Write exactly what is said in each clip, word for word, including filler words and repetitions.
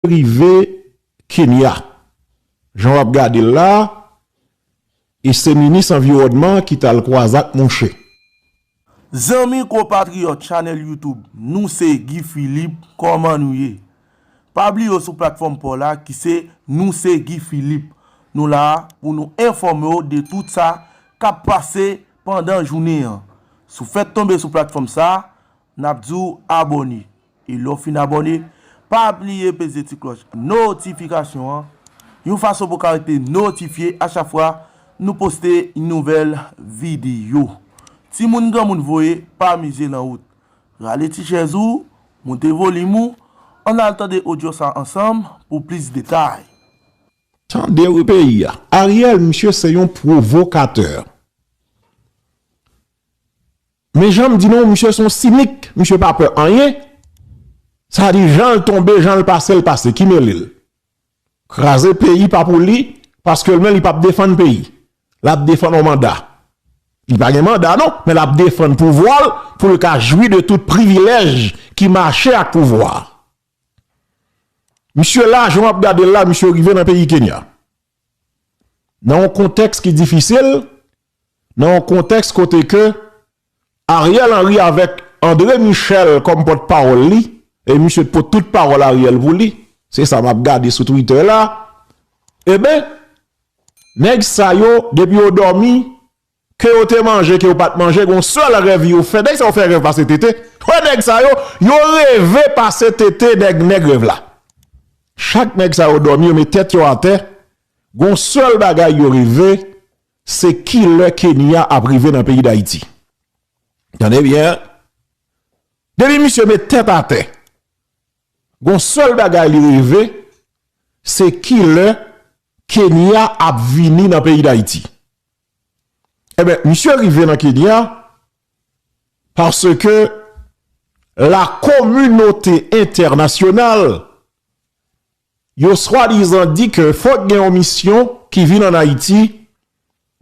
rive Kenya. Jan w ap gade l la, e se minis anviwònman ki t al kwaze ak mouche. Zanmi konpatriyòt chanèl YouTube, nou se Guy Philippe, kòman nou ye? Pa bliye w sou platfòm pa w la ki se Nou se Guy Philippe. Nou la a pou nou enfòme w de tout sa k ap pase pandan jounen an. Si w fèk tonbe sou platfòm sa a, n ap di w abòne. E lè w fin abòne, pa bliye peze ti klòch notifikasyon an, yon fason pou w ka rete notifye a chak fwa nou poste yon nouvèl videyo. Timoun granmoun voye, pa mize nan wout. Rale ti chèz ou, moute volim ou, ann al tande odyo sa ansanm pou plis detay. Tande wi peyi a. Ariel, misye se yon pwovokatè. Men jan m di nou, misye se yon sinik, misye pa pè anyen. Sa di jan l tonbe, jan l pase, l pase, ki mele l. Kraze peyi pa pou li, paske l menm li p ap defann peyi. L ap defann yon manda. Li pa gen manda non, men l ap defann pouvwa l pou l ka jwi de tout privilèj ki mache ak pouvwa. Misye la, jan w ap gade l la, misye rive nan peyi Kenya. Nan yon kontèks ki difisil, nan yon kontèks kote ke Ariel Henry avèk André Michel kòm pòtpawòl li, e misye t pot tout pawòl Ariel pou li, se sa m ap gade sou Twitter la, eben, nèg sa yo, depi yo dòmi, ke yo te manje, ke yo pa t manje, gon sèl rèv yo fè, nèg sa yo fè rèv pase tete, wè nèg sa yo, yo reve pase tete nèg, nèg rèv la. Chak nèg sa yo dòmi, yo met tèt yo atè, gon sèl bagay yo reve, se kilè Kenya ap rive nan peyi Dayiti. Tande byen, depi misye met tèt atè, gon sèl bagay li reve, se kilè Kenya ap vini nan peyi Dayiti. Eben, misye rive nan Kenya paske la kominote entènasyonal, yo swadizan di ke fòk gen yon misyon ki vin ann Ayiti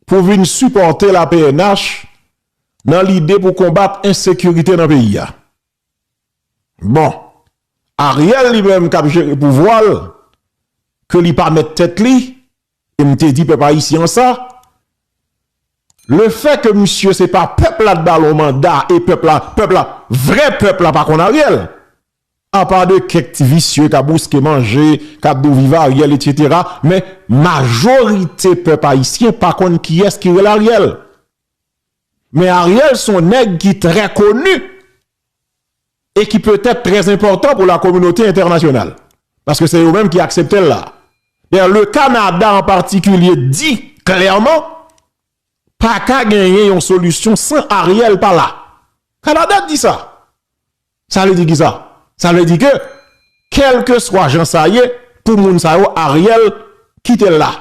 pou vin sipòte la P N H nan lide pou konbat ensekirite nan peyi a. Bon, Ariel li menm k ap jere pouvwa l, ke li pa mèt tèt li, e m te di pèp ayisyen an sa, lefè ke misye se pa pèp la t ba l yon manda e pèp la, pèp la, vrè pèp la pa konn Ariel. Apa de kèk ti visye k ap bouske manje, k ap di w viv Ariel, etsetera, men majorite pèp ayisyen pa konn kiyès ki rele Ariel. Men Ariel se yon nèg ki trè koni e ki petèt trè enpòtan pou la kominote entènasyonal. Paske se yo menm ki aksepte l la. Dayè, le Kanada an patikilye di klèman, pa ka genyen yon solisyon san Ariel pa la. Kanada di sa. Sa vle di kisa? Sa vle di ke, kèlkeswa jan sa ye, pou moun sa yo, Ariel, kite l la.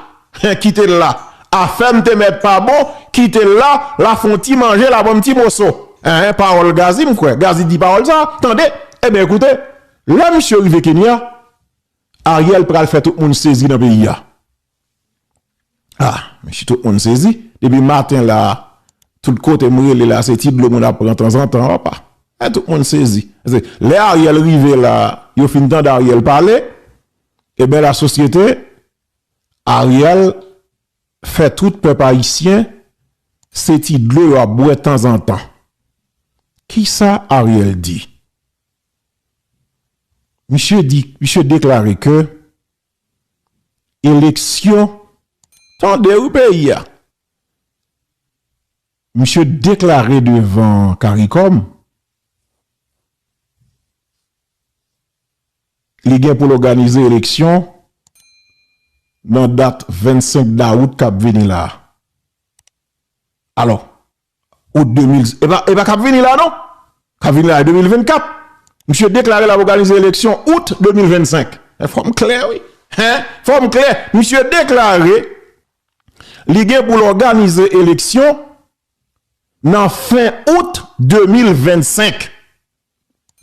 Kite l la. Afè m te mèt pa bon, kite l la, l a fè yon ti manje, l a ban m ti moso. Hein, pawòl Gazi, m kwè. Gazi di pawòl sa, tande. Ebyen, ekoute, lè misye rive Kenya, Ariel pral fè tout moun sezi nan peyi a. Ah, mesye, tout moun sezi. Depi maten la, tout kote m rele la, se ti dlo moun ap pran tanzantan, apa. Men tout moun sezi. Se, lè Ariel rive la, yo fin tande Ariel pale, ebyen, lasosyete, Ariel fè tout pèp ayisyen, se ti dlo yo ap bwè tanzantan. Kisa Ariel di? Misye di, misye deklare ke eleksyon, tande wi peyi a. Misye deklare devan CARICOM, li gen pou l òganize eleksyon nan dat vennsenk dawout k ap vini la a. Alò, out de mil, e pa, e pa k ap vini la non. K ap vini la e de mil vennkat. Misye deklare l ap òganize eleksyon out de mil vennsenk. E fò m klè wi. Hein? Fò m klè. Misye deklare li gen pou l òganize eleksyon nan fen out de mil vennsenk.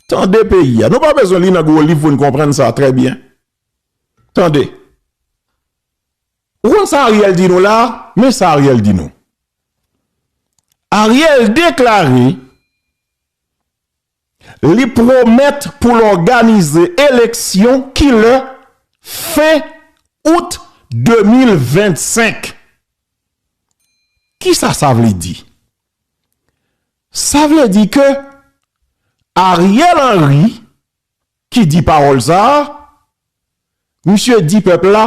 Tande peyi a. Nou pa bezwen li nan gwo liv pou n konprann sa trè byen. Tande. Ou konn sa Ariel di nou la? Men sa Ariel di nou. Ariel deklare li pwomèt pou l òganize eleksyon kilè fen out de mil vennsenk. Kisa sa vle di? Sa vle di ke Ariel Henry, ki di pawòl sa a, misye di pèp la,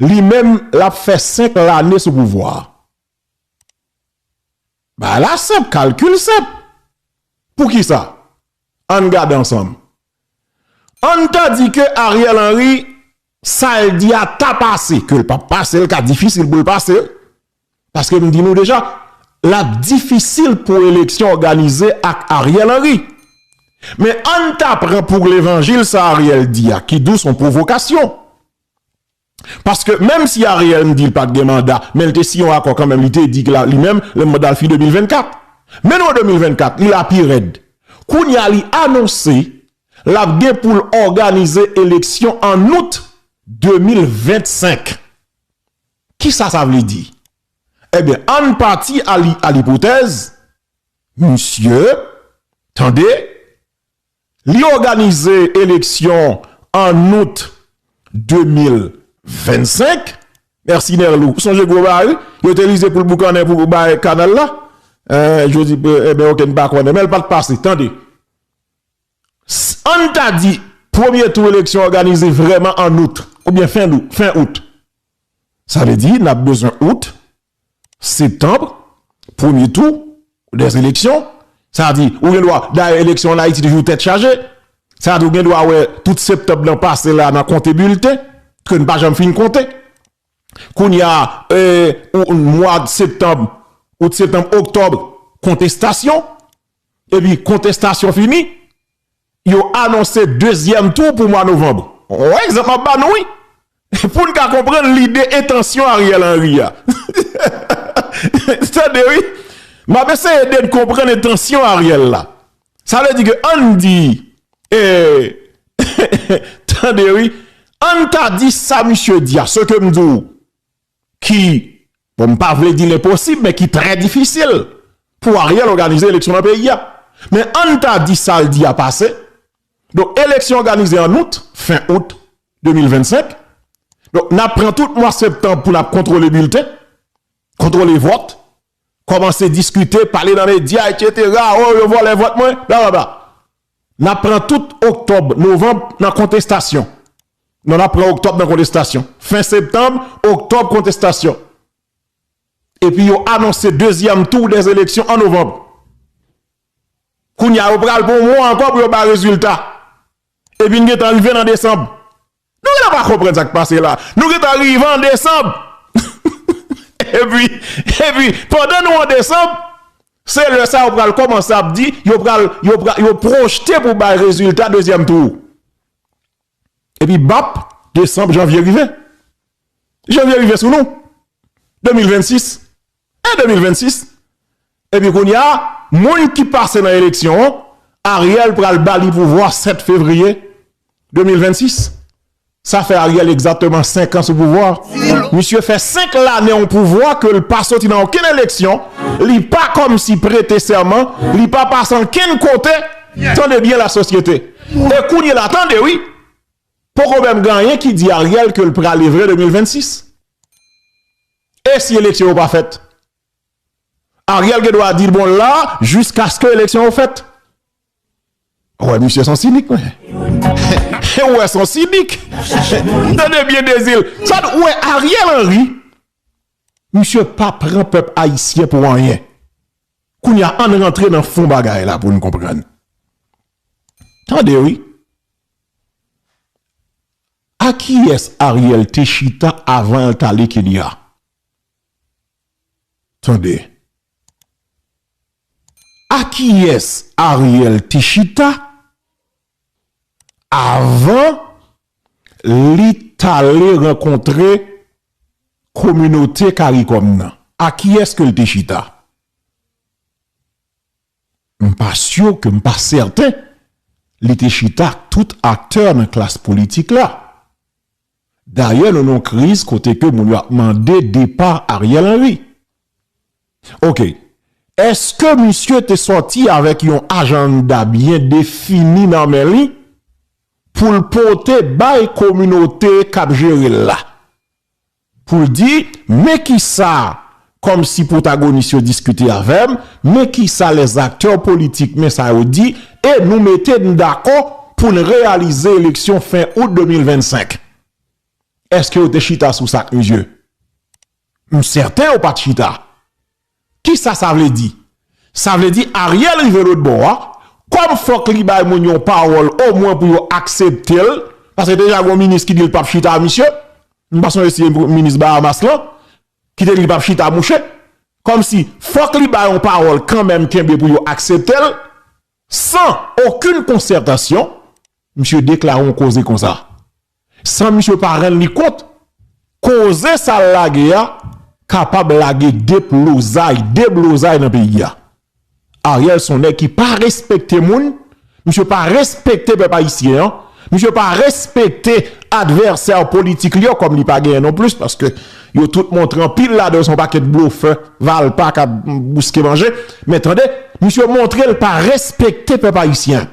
li menm, l ap fè senk lane sou pouvwa a. Bagay la senp, kalkil senp. Poukisa? Ann gade ansanm. Ann ta di ke Ariel Henry, sa l di a ta pase, ke l p ap pase, l ka difisil pou l pase, paske m di nou deja, l ap difisil pou eleksyon òganize ak Ariel Henry. Men ann ta pran pou levanjil sa Ariel di a, ki di w se yon pwovokasyon. Paske menm si Ariel m di l pa t gen manda, men l te siyen yon akò kanmenm, li te di ke la, li menm, le manda l fini de mil vennkat. Men nou an de mil vennkat, li la pi rèd. Kounye a, li anonse l ap gen pou l òganize eleksyon an out de mil vennsenk. Kisa sa vle di? Ebyen, ann pati a li, a lipotèz, misye, tande, li òganize eleksyon an out de mil vennsenk. Mèsi Nerlou. Ou sonje gwo bagay, wi? Yo te lize pou l boukannen pou bay kanal la. Eh, jodi, eh, ben, oke, n pa konnen, men l pa t pase. Tande. S-, ann ta di, premye tou eleksyon òganize vrèman an out, oubyen fen out, fen out. Sa vle di, n ap bezwen out, septanm, premye tou, dè eleksyon. Sa di, ou gen dwa, dayè eleksyon an Ayiti toujou tèt chaje. Sa di, ou gen dwa wè tout septanm nan pase la nan konte bilten, ke n pa janm fin konte. Kounye a, eh, ou, mwa septanm, out, septanm, oktòb, kontestasyon. Epi kontestasyon fini, yo anonse dezyèm tou pou mwa novanm. On egzanp m ap ba nou, wi. Pou n ka konprann lide, entansyon Ariel Henry a. Tande, wi. M ap eseye ede n konprann entansyon Ariel la. Sa vle di ke ann di, eh, tande, wi. Ann ta di sa misye di a, se ke m di w, ki, bon, m pa vle di l enposib, men ki trè difisil pou Ariel òganize eleksyon nan peyi a. Men ann ta di sa l di a pase. Donk, eleksyon òganize an out, fen out de mil vennsenk. Donk, n ap pran tout mwa septanm pou n ap kontwole bilten, kontwole vòt, kòmanse diskite, pale nan medya, etsetera. Oh, yo vòlè vòt mwen, blablabla. N ap pran tout oktòb, novanm nan kontestasyon. Non, n ap pran oktòb nan kontestasyon. Fen septanm, oktòb kontestasyon. Epi yo anonse dezyèm tou dè eleksyon an novanm. Kounye a, yo pral pran yon mwa ankò pou yo bay rezilta. Epi n gentan rive nan desanm. Nou gentan pa konprann sa k pase la. Nou gentan rive an desanm. Epi, epi, pandan nou an desanm, se lè sa yo pral kòmanse ap di, yo pral, yo pral, yo pwojte pou bay rezilta dezyèm tou. Epi bap, desanm, janvye rive. Janvye rive sou nou. De mil vennsis. E de mil vennsis. Epi kounye a, moun ki pase nan eleksyon an, Ariel pral ba li pouvwa sèt fevriye de mil vennsis. Sa fè Ariel egzakteman senk an sou pouvwa. Misye fè senk lane yon pouvwa ke l pa soti nan okenn eleksyon, li pa kòmsi prete sèman, li pa pase ankenn kote. Tande byen, lasosyete. E kounye la, tande wi, poko menm gen anyen ki di Ariel ke l prale vre de mil vennsis. E si eleksyon yo pa fèt? Ariel gen dwa di l bon la, jiskaske eleksyon yo fèt. Ou wè, misye se yon sinik, wi. Ou wè, se yon sinik. Tande byen, Dezil. Sa, ou wè, Ariel Henry, misye pa pran pèp ayisyen pou anyen. Kounye a, ann rantre nan fon bagay la pou n konprann. Tande, wi. A kiyès Ariel te chita avan l t ale Kenya? Tande. A kiyès Ariel te chita avan li t ale rankontre kominote CARICOM nan? A kiyès ke l te chita? M pa si ke, m pa sèten li te chita ak tout aktè nan klas politik la. Dayè, nou nan yon kriz kote ke moun yo ap mande depa Ariel Henry. Oke. Èske misye te sòti avèk yon ajanda byen defini nan men li pou l pote bay kominote k ap jere l la. Pou l di, men kisa, kòmsi pwotagonis yo diskite avè m, men kisa lèzaktè politik, men sa yo di, e nou mete n dakò pou n reyalize eleksyon fen out de mil vennsenk. Èske yo te chita sou sa ak misye? M sèten yo pa t chita. Kisa sa vle di? Sa vle di Ariel rive lòt bò a, kòm fòk li bay moun yon pawòl omwen pou yo aksepte l, paske deja gon minis ki di l p ap chita a misye, m pa sonje si se minis Bahamas lan, ki te di l p ap chita mouche, kòmsi fòk li bay yon pawòl kanmenm kenbe pou yo aksepte l, san okenn konsètasyon, misye deklare yon koze konsa. San misye pa rann li kont, koze sa l lage a kapab lage deblozay, deblozay nan peyi a. Ariel se yon nèg ki pa respekte moun, misye pa respekte pèp ayisyen an, misye pa respekte advèsè politik li yo, kòm li pa genyen non plis, paske yo tout montre anpil ladan yo se yon pakèt blofè, valpa k ap bouske manje. Men tande, misye montre l pa respekte pèp ayisyen.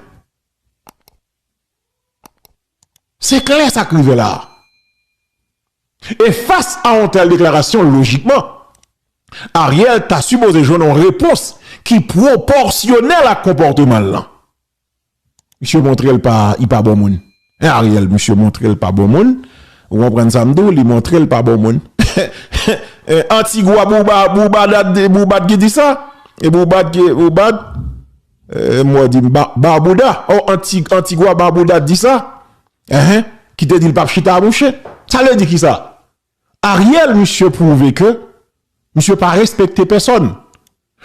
Se klè sa k rive la a. E fas a yon tèl deklarasyon, lojikman, Ariel ta sipoze jwenn yon repons ki pwopòsyonèl ak konpòteman l lan. Misye montre l pa, li pa bon moun. E Ariel, misye montre l pa bon moun. Ou konprann sa m di w? Li montre l pa bon moun. E Antigua Bouba, Bouba dat, Bouba ki di sa? E Bouba ki, Bouba, e, mwen di ba, Babouda. Oh, Anti-, Antigua Babouda di sa? Enhen. Ki te di l p ap chita a mouche. Sa vle di kisa? Ariel, misye pwouve ke misye pa respekte pèsòn.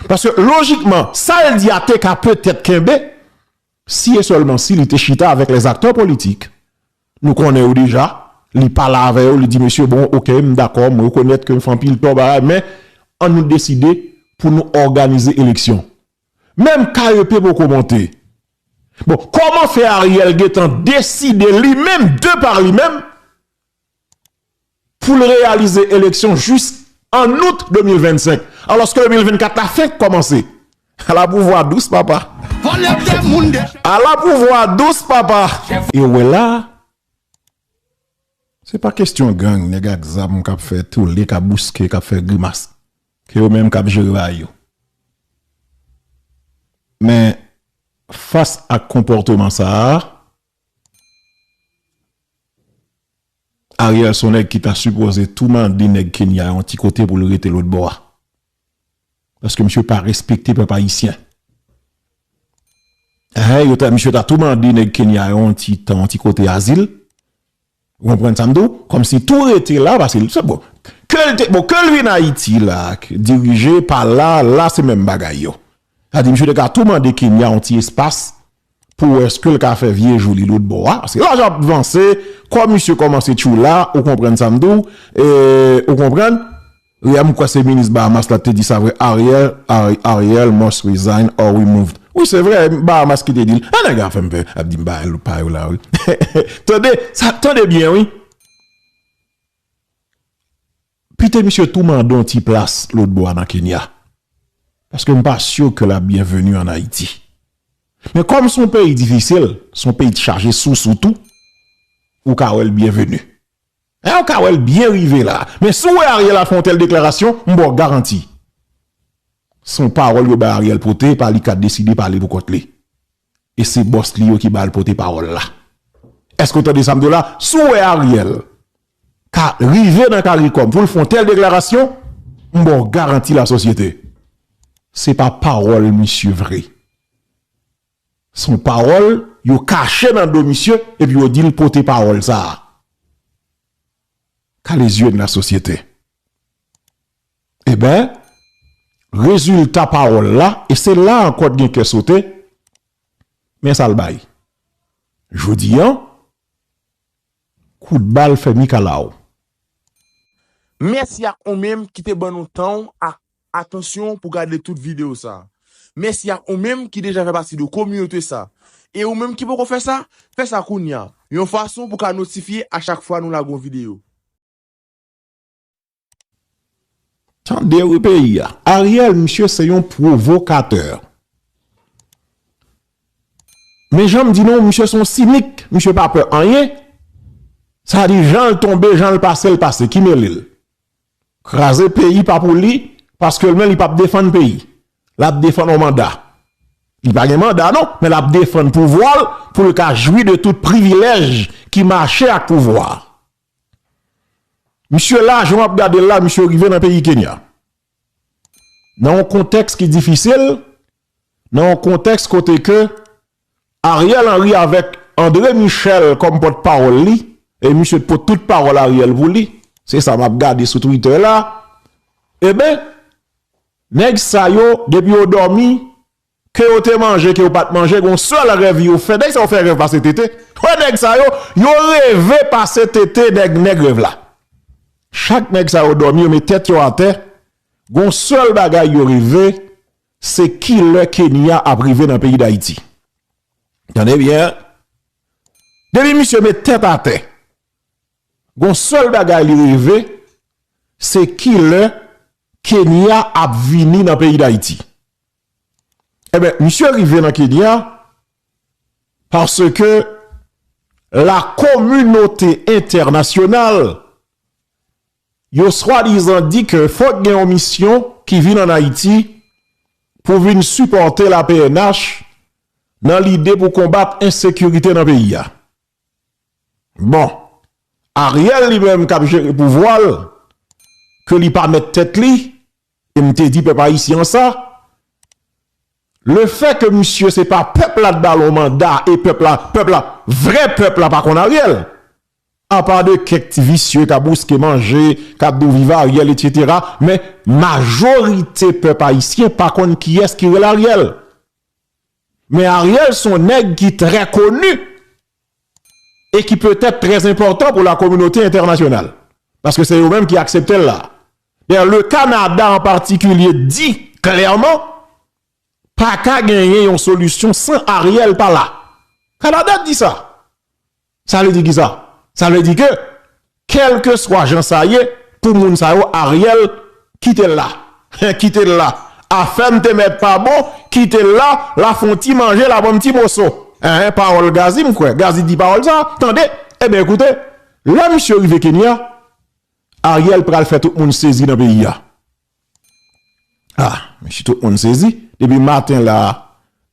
Paske lojikman, sa l di a te ka petèt kenbe si e sèlman si li te chita avèk lèzaktè politik. Nou konnen yo deja, li pale avè yo, li di, "Mesye, bon, oke, m dakò, m rekonèt ke m fè anpil tò bagay, men ann nou deside pou nou òganize eleksyon." Menm K E P poko monte. Bon, kòman fè Ariel gentan deside li menm, de pa li menm, pou l reyalize eleksyon jis an out de mil vennsenk, alòske de mil vennkat la fenk kòmanse? Ala pouvwa dous, papa! Vòlè tè moun deja. Ala pouvwa dous, papa! E w wè la, se pa kesyon gang, nèg ak zam k ap fè toule, k ap bouske, k ap fè grimas. Ke yo menm k ap jere bagay yo. Men, fas ak konpòteman sa a, Ariel se yon nèg ki ta sipoze tou mande nèg Kenya yon ti kote pou l rete lòt bò a. Paske misye pa respekte pèp ayisyen. Ehe, yo ta, misye ta tou mande nèg Kenya yon ti tan, yon ti kote azil. Ou konprann sa m di w? Kòmsi tou rete la, paske l, se bon. Ke l te, bon, ke l vin Ayiti la, dirije pa la, la se menm bagay yo. Sa di, misye te ka tou mande Kenya yon ti espas pou wè èske l ka fè vye jou li lòt bò a. Paske lajan ap vanse, kò misye kòmanse tchoula, ou konprann sa m di w, e, ou konprann? Wi, m kwè se minis Bahamas la te di sa vre, Ariel, Ari-, Ariel must resign or removed. Wi, se vre, Bahamas ki te di l. E nèg a fè m pè, ap di m bagay lòt pa yo la, wi. Tande, sa, tande byen, wi. Pite misye tou mande yon ti plas lòt bò a nan Kenya. Paske m pa si ke l ap byenveni an Ayiti. Men kòm se yon peyi difisil, se yon peyi ki chaje sousou tou, ou ka wè l byenveni. E ou ka wè l byen rive la. Men si w wè Ariel ap fè yon tèl deklarasyon, m ba w garanti. Se yon pawòl yo bay Ariel pote, pa li ka deside pale pou kont li. E se bòs li yo ki ba l pote pawòl la. Èske w tande sa m di w la? Si w wè Ariel ka rive nan CARICOM pou l fè yon tèl deklarasyon, m ba w garanti lasosyete. Se pa pawòl misye vre. Se yon pawòl yo kache nan do misye epi yo di l pote pawòl sa a. Kale zye n lasosyete. Eben, rezilta pawòl la, e se la ankò t gen kè sote, men sa l bay. Jodi an, kout bal fè mikalaw. Mèsi ak ou menm ki te ban nou tan w ak atansyon w pou gade tout videyo sa. Mèsi ak ou menm ki deja fè pati de kominote sa. E ou menm ki poko fè sa, fè sa kounye a, yon fason pou ka notifye a chak fwa nou lage yon videyo. Tande wi peyi a. Ariel, misye se yon pwovokatè. Men jan m di nou, misye se yon sinik, misye pa pè anyen. Sa di jan l tonbe, jan l pase, l pase. Ki mele l? Kraze peyi pa pou li, paske l menm li p ap defann peyi. L ap defann yon manda. Li pa gen manda non, men l ap defann pouvwa l pou l ka jwi de tout privilèj ki mache ak pouvwa. Misye la, jan w ap gade l la, misye rive nan peyi Kenya. Nan yon kontèks ki difisil, nan yon kontèks kote ke Ariel Henry avèk André Michel kòm pòtpawòl li, e misye t pot tout pawòl Ariel pou li, se sa m ap gade sou Twitter la, eben, nèg sa yo, depi yo dòmi, ke yo te manje, ke yo pa t manje, gon sèl rèv yo fè, nèg sa yo fè rèv pase tete, wè nèg sa yo, yo reve pase tete, nèg, nèg rèv la. Chak nèg sa yo dòmi, yo met tèt yo atè, gon sèl bagay yo reve, se kilè Kenya ap rive nan peyi Dayiti. Tande byen, depi misye met tèt atè, gon sèl bagay li reve, se kilè Kenya ap vini nan peyi Dayiti. Eben, misye rive nan Kenya paske la kominote entènasyonal, yo swadizan di ke fòk gen yon misyon ki vin ann Ayiti pou vin sipòte la P N H nan lide pou konbat ensekirite nan peyi a. Bon, Ariel li menm k ap jere pouvwa l, ke li pa mèt tèt li, e m te di pèp ayisyen an sa, lefè ke misye se pa pèp la t ba l yon manda e pèp la, pèp la, vrè pèp la pa konn Ariel. Apa de kèk ti visye k ap bouske manje, k ap di w viv Ariel, etsetera, men majorite pèp ayisyen pa konn kiyès ki rele Ariel. Men Ariel se yon nèg ki trè koni e ki petèt trè enpòtan pou la kominote entènasyonal. Paske se yo menm ki aksepte l la. Dayè, le Kanada an patikilye di klèman, pa ka genyen yon solisyon san Ariel pa la. Kanada di sa. Sa vle di kisa? Sa vle di ke, kèlkeswa jan sa ye, pou moun sa yo, Ariel, kite l la. Kite l la. Afè m te mèt pa bon, kite l la, l a fè yon ti manje, l a ban m ti moso. Hein, pawòl Gazi, m kwè. Gazi di pawòl sa, tande. Eben, ekoute, lè misye rive Kenya, Ariel pral fè tout moun sezi nan peyi a. Ah, men si tout moun sezi, depi maten la,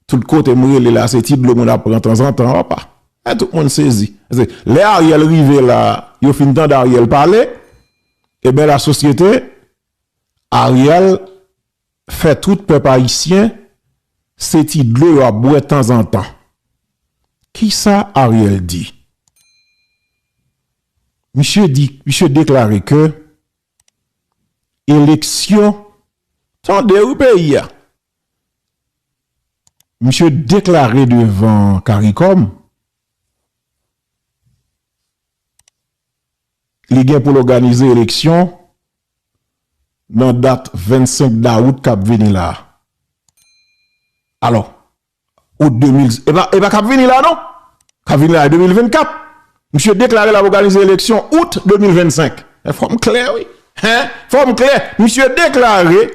tout kote m rele la, se ti dlo moun ap pran tanzantan, papa. E tout moun sezi. Paske lè Ariel rive la, yo fin tande Ariel pale, eben, lasosyete, Ariel fè tout pèp ayisyen, se ti dlo yo ap bwè tanzantan. Kisa Ariel di? Misye di, misye deklare ke eleksyon, tande wi peyi a. Misye deklare devan Caricom, li gen pou l òganize eleksyon nan dat vennsenk dawout k ap vini la. Alò, out de mil, e pa, e pa k ap vini la non. K ap vini la e de mil vennkat. Misye deklare l ap òganize eleksyon out de mil vennsenk. E fò m klè wi. Hein? Fò m klè. Misye deklare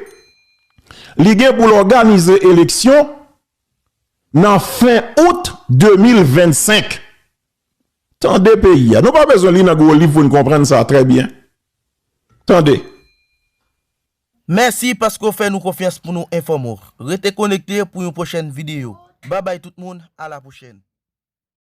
li gen pou l òganize eleksyon nan fen out de mil vennsenk. Tande peyi a. Nou pa bezwen li nan gwo liv pou n konprann sa trè byen. Tande. Mèsi paske w fè nou konfyans pou nou enfòme w. Rete konekte pou yon pwochèn videyo. Babay tout moun, a la pwochèn.